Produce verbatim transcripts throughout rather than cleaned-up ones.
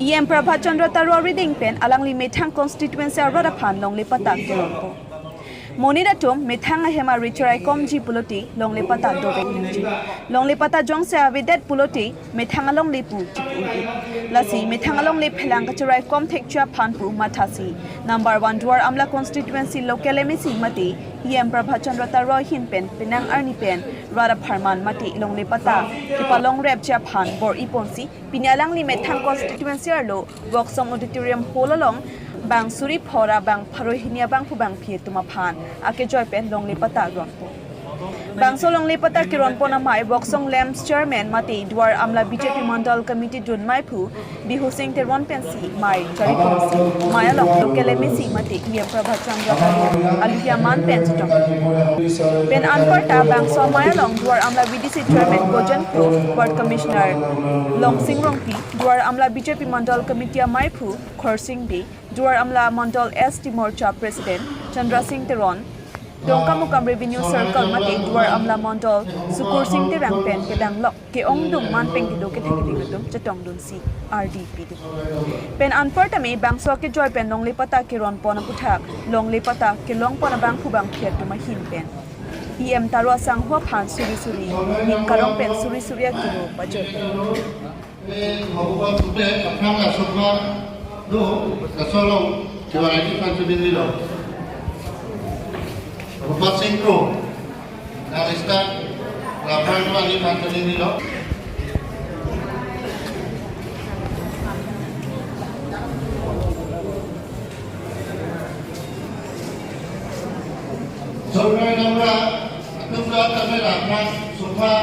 E M Prabhat Chandra Taro arideng pen alangli methang constituency arat aphan longle patta keronpo. Monit atum methang ahem ari cherai komji pulote longle patta dovek nangji. Longle patta jongsi avedet pulote methang alongle pu chip-un-e. Lasi methang alongle phelang kacherai kom thekji aphan pu mathasi Number One Duar Amla constituency local M A C mate E M Prabhat Chandra Taro ahin pen penang arni pen rat apharman mate longle patta kepalongrepji aphan bor-iponsi pini alangli methang constituency arlo Voksong Auditorium Hall along bang suri phora bang pharo hini abangphu bangphi atum aphan akejoi pen longle patta ronpo. Bangso longle patta keronpon amei Voksong LAMPS chairman mate Duar Amla B J P Mandal Committee dunmeiphu Bihu Sing Teron pensi mei chariponsi mei along local M A C mate E M Prabhat Chandra Taro aluhia man pen chetong. Pen anparta bangso mei along Duar Amla V D C chairman Gojen Kro, ward commissioner Longsing Rongpi, Duar Amla B J P Mandal Committee ameiphu Khorsing Bey, Duar Amla Mandal S T Morcha President Chandra Sing Teron, Dongkamukam Revenue Circle mate Duar Amla Mandal Sukur Sing Terang pen kedanglok ke-ongdung man pen kedo kethek keding atum chetongdunsi ardi pidun. Pen anparta me bangso akejoi pen longle patta keronpon aputhak longle patta kelongpon abangphu bangphi atum ahin pen E M Taro asangho aphan suri suri ning karong pen suri suri akiro pajoi. Hobuba tupe aphrang la sopha do kasolong chiwara ji phan chudin nilo. Hobuba singkro na rista la phan do ani phan chudin nilo. Sorkari namra atum ta kami lapang sopha.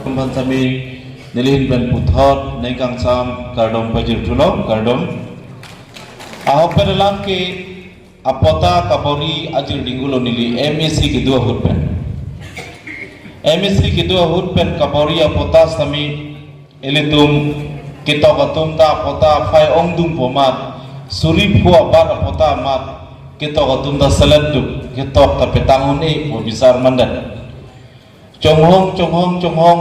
Kumbang kami nelihin pen puthot nengkangsam kardom pajir thulo, kardom. Ahok pen alam ke apatta kabor-i ajir dinghulo neli M A C kedo ahut pen. M A C kedo ahut pen kabor-i apatta sitame ilitum ketok atum ta apatta aphai ongdungpo amat, suri pho abat apatta amat ketok atum ta seletduk, ketok ta petang un-epo bisar mandet. Chonghong, chonghong, chonghong,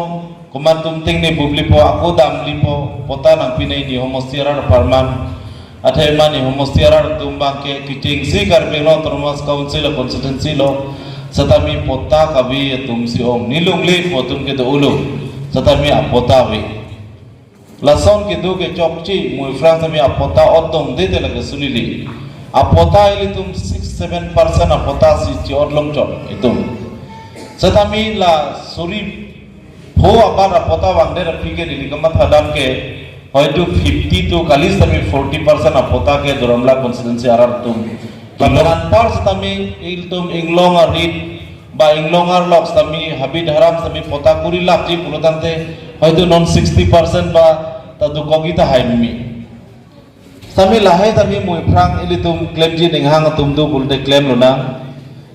komantum tengne bublipo, ako damlipo, patta nangpinei ni homosti arat apharman. Athe mane homosti arat atum abangke kechengsi Karbi Anglong Autonomous Council a constituency lo, setame patta kave atumsi ong, ne longlepo atum kedo-ulo, setame apatta ave. Lason kedo ke chokche, mo aphrang sitame apatta otdongde te lake sulili. Apatta ilitum six seven percent apatta si chi-otlong chok itum. Setame la suri pho abat apatta vangdet aphi ke neli kamatha dam ke hoitu fifty to kali sitame forty percent apatta ke Duar Amla constituency arat atum. Anpar sitame ilitum inglong arit ba inglong arlok sitame habit haram sitame patta kuri lakji pulo tangte hoitu non sixty percent ba ta dokok tahai meme. Sitame lahai sitame mo aphrang ilitum klemji ninghang atum do pulote klemlonang.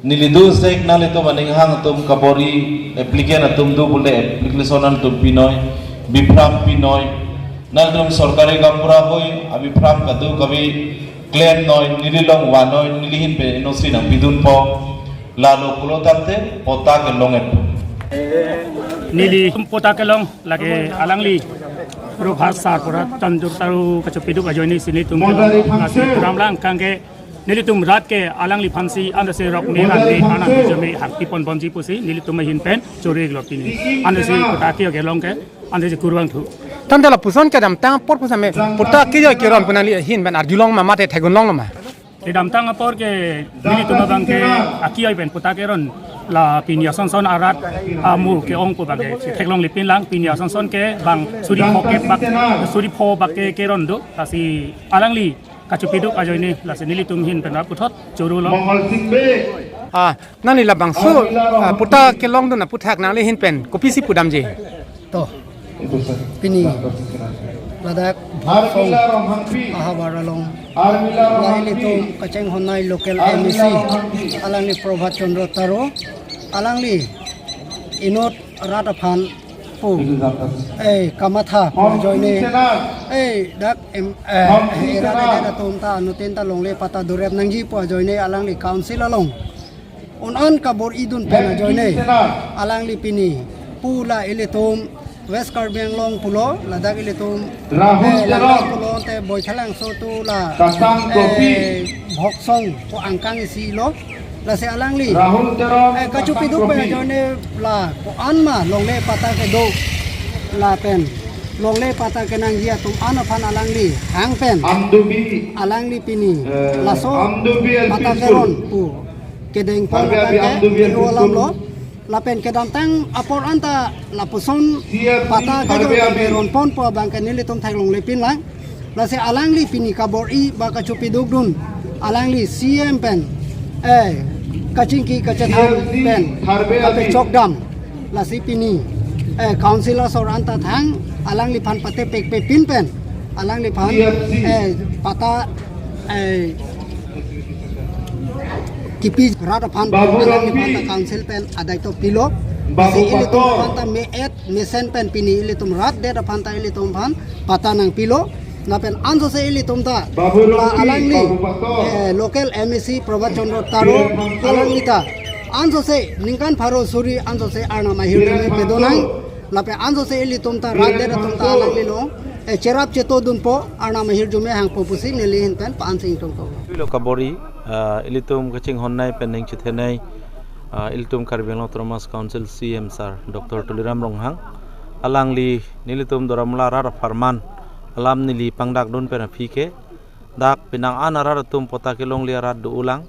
Neli do sek nanglitum aninghang atum kabor-i applicant atum do pulote application atum pinoi, biphram pinoi. Nanglitum sorkari gaonbura hoi, abiphram kado kave klemnoi, neli long vannoi, nelihin pen N O C nangpidunpo. Lalo pulo tangte patta kelong-et. Neli patta kelong lake alangli Prabhat sir Prabhat Chandra Taro kachepiduk ajoine si nelitum kelong. Lasi program lang kangke nelitum rat ke alangliphansi ansi rok me ran me anan jame hak pipon bomji pusi nelitum ahin pen chori lo pini. Ansi patta ke kelong ke ansi kurvangthu. Tangte lapuson kedamtang apor pu sitame patta kejoi keron pu nangli ahin pen arjulong ma mate theklonglong ma? Kedamtang apor ke nelitum abangke akejoi pen patta keron la pini asonson arat amu ke-ongpo abangke theklongle pinlang, pini asonson ke bang suri pho ke bak, suri pho bak ke keron do, lasi alangli kachepiduk ajoine lasi nelitum ahin pen ra puthot choro lo. Ah, nangli labangso, ah, patta kelongdun aputhak nanglihin pen kopisi pudamji? To, pini ladak Voksong ahavar along la ilitum kachinghonnei local M A C alangli Prabhat Chandra Taro, alangli inut rat aphan pu, eh, kamatha pu ajoine, eh, dak em, eh, era atum ta anuttin ta longle patta dorep nangji pu ajoine alangli council along Un-an kabor-idun pen ajoine alangli pini pu la ilitum West Karbi Anglong pulo, ladak ilitum Rahul eh, Teron. Langka pulo te Boithalangso tu la Kasang Kopi. Eh, Bhoksong ko angkang isi lo. Lasi alangli Rahul Teron, eh, kachupiduk pen ajoine la ko-an ma longle patta kedo lapen longle patta kenangji atum an aphan alangli hang pen Amdubi, alangli pini eh, laso Amdubi L P patta School. Keron pu kedeng pon Karbi Abi patta Amdubi ke L P School. Alam lo. Lapen kedamtang apor anta lapuson C F C patta kedo Karbi Abi. Keron pon pu abang ke nelitum theklonglepin lang. Lasi alangli pini kabor-i ba kachupidukdun alangli C M pen, eh, kachingki kachethan C M C pen Karbi Abi. Kapechokdam. Lasi pini, eh, council asor anta thang alangliphan patepekpepin pen alangliphan C M C. Eh, patta, eh, kipi rat aphan Babu alangliphan Rampi. Ta council pen adai to pilo. Babu Lasi ilitum Pator. Aphan ta me-et mesen pen pini ilitum rat det aphan ta ilitum aphan patta nangpilo. Lapen ansose ilitum ta Babu la Rampi, alangli, Babu Pator. Eh, local M A C Prabhat Chandra Taro Biren Bangso. Alangli ta ansose ningkan pharo suri ansose Arnam ahirjume Biren Bangso. Pedonang. Lapen ansose ilitum ta Biren rat det atum ta Bangso. Alangli lo, eh, cherap chetodunpo Arnam ahirjume hangpo pusi neli ahin pen pa-an sing tong tong. Pilo kabor-i, ah, ilitum kachinghonnei pen ning chethenei, ah, ilitum Karbi Anglong Autonomous Council C M sir Doctor Tuliram Ronghang. Alangli nelitum Doramla rat apharman alam neli pangdakdun pen aphi ke dak penang an arat atum patta kelongle arat do-olang.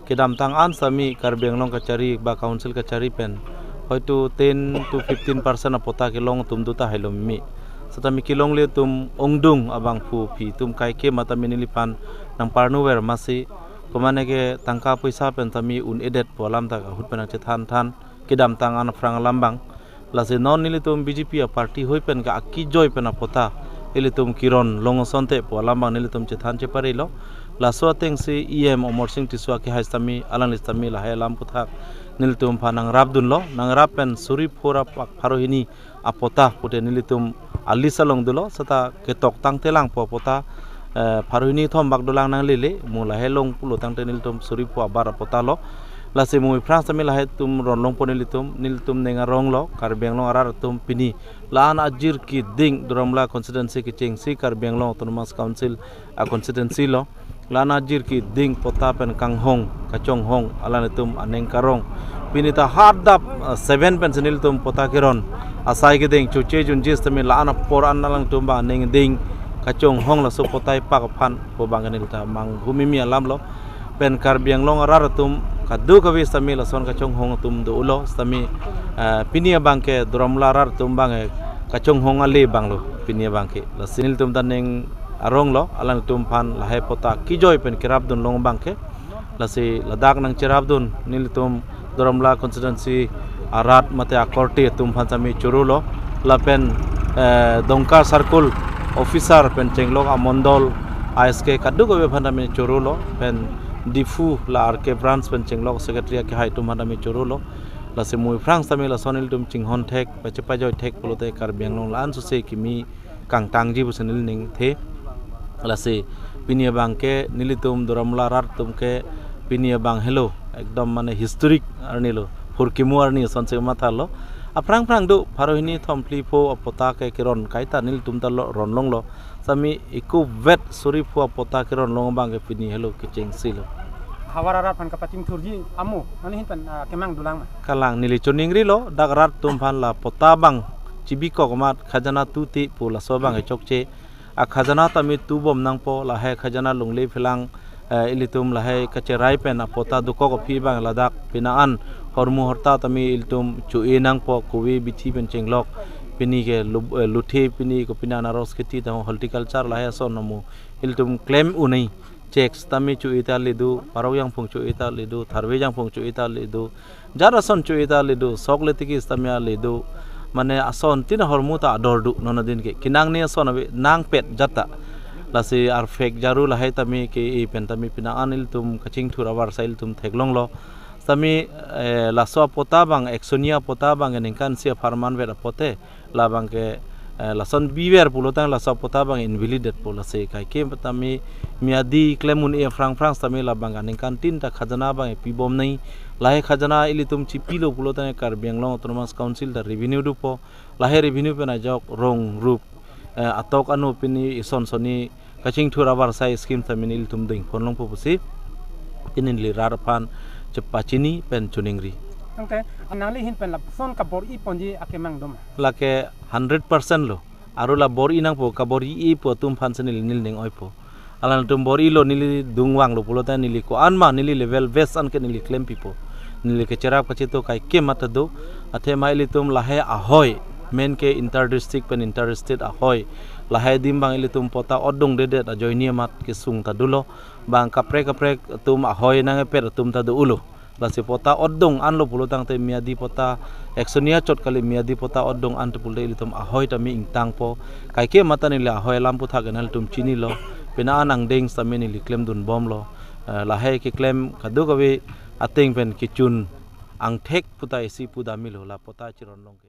Kedamtang an sitame Karbi Anglong kachari ba council kachari pen hoito ten to fifteen percent apatta kelong atum do tahai lo meme. Sitame kelongle atum ongdung abangphu aphi atum kaike matame neliphan nangparnuver masi komane ke tangka poisa pen tame un-edet pu alam ta ahut pen nangchethan than kedamtang an aphrang alam abang. Lasi non nelitum B J P aparty hoi pen ke akijoi pen apatta ilitum keron long asonte pu alam abang nelitum chethan cheparilo. Laso atengsi E M Amarsing Tisso akehai sitame alangli sitame lahai alam aphuthak nelitum aphan nangrapdunlo, nangrap pen suri phura pak pharo hini apatta pute nelitum a-list along dolo, seta ketok tangte langpo apatta, eh, pharo hini thom bak dolang nanglele, mo lahai long pulo tangte nelitum suri pho abar apatta lo. Lasi mo aphrang sitame lahai atum ron longpo nelitum, nelitum ning arong lo, Karbi Anglong arat atum pini la-an ajir keding Doramla constituency kechengsi Karbi Anglong Autonomous Council a-constituency lo. La-an ajir keding patta pen kanghong, kachonghong, alanglitum aning karong. Pini ta hadap, ah, seven pensi nelitum patta keron asai keding choche junji sitame la-an apor an alangtum abang aning ding kachonghong laso patta ipak aphan pu abang neli ta manghumimi alam lo. Pen Karbi Anglong arat atum kadokave sitame lason kachonghong atum dolo sitame, ah, pini abang ke Doramla arat atum abang, eh, kachonghong ale abang lo pini abang ke. Lasi nelitum ta ning arong lo, alangtum aphan lahai patta kijoi pen kerapdun long abang ke. Lasi ladak nangcherapdun nelitum Doramla constituency arat mate akorte atum aphan sitame choro lo. Lapen, eh, Dongka circle officer pen chenglok amondol I S K kadokave aphan sitame choro lo. Pen Diphu la R K branch pen chenglok secretary akehai atum aphan sitame choro lo. Lasi mo aphrang sitame lason nelitum chinghon thek, pachepajoi thek pulote Karbi Anglong la-an sose kimi kangtangji pusi neli ningthe. Lasi pini abang ke nelitum Doramla arat atum ke pini abang helo ekdom mane historic arni lo, phurkimo arni asonsi matha lo. Aphrang phrang do pharo hini thom phli pho apatta ke keron kaita nelitum ta lo ron longlo. Sitame ekuvet suri pho apatta keron long abang ke pini helo kechengsi lo. Havar arat aphan kapachingthurji amo ani ahin pen, ah, kemang dolang ma? Kalang, neli choningrilo, dak rat atum aphan la patta abang chibikok amat khajana tuti pu laso abang e chokche. Akhajana tame tubom nangpo, lahai khajana longle phelang, eh, ilitum lahai kacherai pen apatta dokok aphi abang ladak penang an hormu horta tame ilitum cho-e nangpo, kove bithi pen chenglok. Pini ke lu-, eh, luthe pini kopine anaros kheti ta horticulture lahai ason amo ilitum klem unai. Chek sitame cho-e ta le do, Parok Jangphong cho-e ta le do, Tharve Jangphong cho-e ta le do, jat ason cho-e ta le do, sok le tiki sitame le do. Mane ason tin ahormu ta ador do, non adin ke. Kenangne ason ave nangpet jat ta. Lasi arphek jaru lahai tame ke-e pen tame penang an ilitum kachingthur avarsai ilitum theklonglo. Sitame, eh, laso apatta abang, eksonia apatta abang, ningkan isi apharman vet apote. Labang ke, eh, lason biver pulo tang laso apatta abang invalid det pu lasi kaike tame miadi klem un-e aphrang phrang sitame labang aningkan tin ta khajana abang pibom nai, Lahai khajana ilitum chipilo pulo tangte Karbi Anglong Autonomous Council ta revenue dopo. Lahai revenue pen ajok rong rup, eh, atok anu pini ison soni kachingthur avarsai scheme tame ilitum dengpon longpo pusi pini neli rat aphan chepachini pen choningri. Tangte nangli ahin pen lapuson kabor-i ponji akemang doma? Lake hundred percent lo. Aru la bor-i nangpo, kabor-i-ipo atum aphan si neli neli ning oipo. Alangtum bor-ilo, neli dungvanglo pulo tangte neli ko-an ma neli level best an ke neli klempipo. Neli kecherap kachetok kaikema ta do. Athema ilitum lahai ahoi, main ke inter district pen inter state ahoi, lahai adim abang ilitum patta otdungdedet ajoine amat kesung ta dolo. Bang kaprek kaprek atum ahoi nangkepet atum ta do-olo. Lasi patta otdung anlo pulo tangte miyadi patta eksoniya chot kali, miyadi patta otdung an te pulote ilitum ahoi tame ingtangpo. Kaikema ta neli ahoi alam aphuthak nangtum chinilo. Pini an angdeng tame neli klemdunbomlo. Eh, lahai keklem kadokave ateng pen kechun angthek pu ta isi pu damlo, la patta chiron long ke.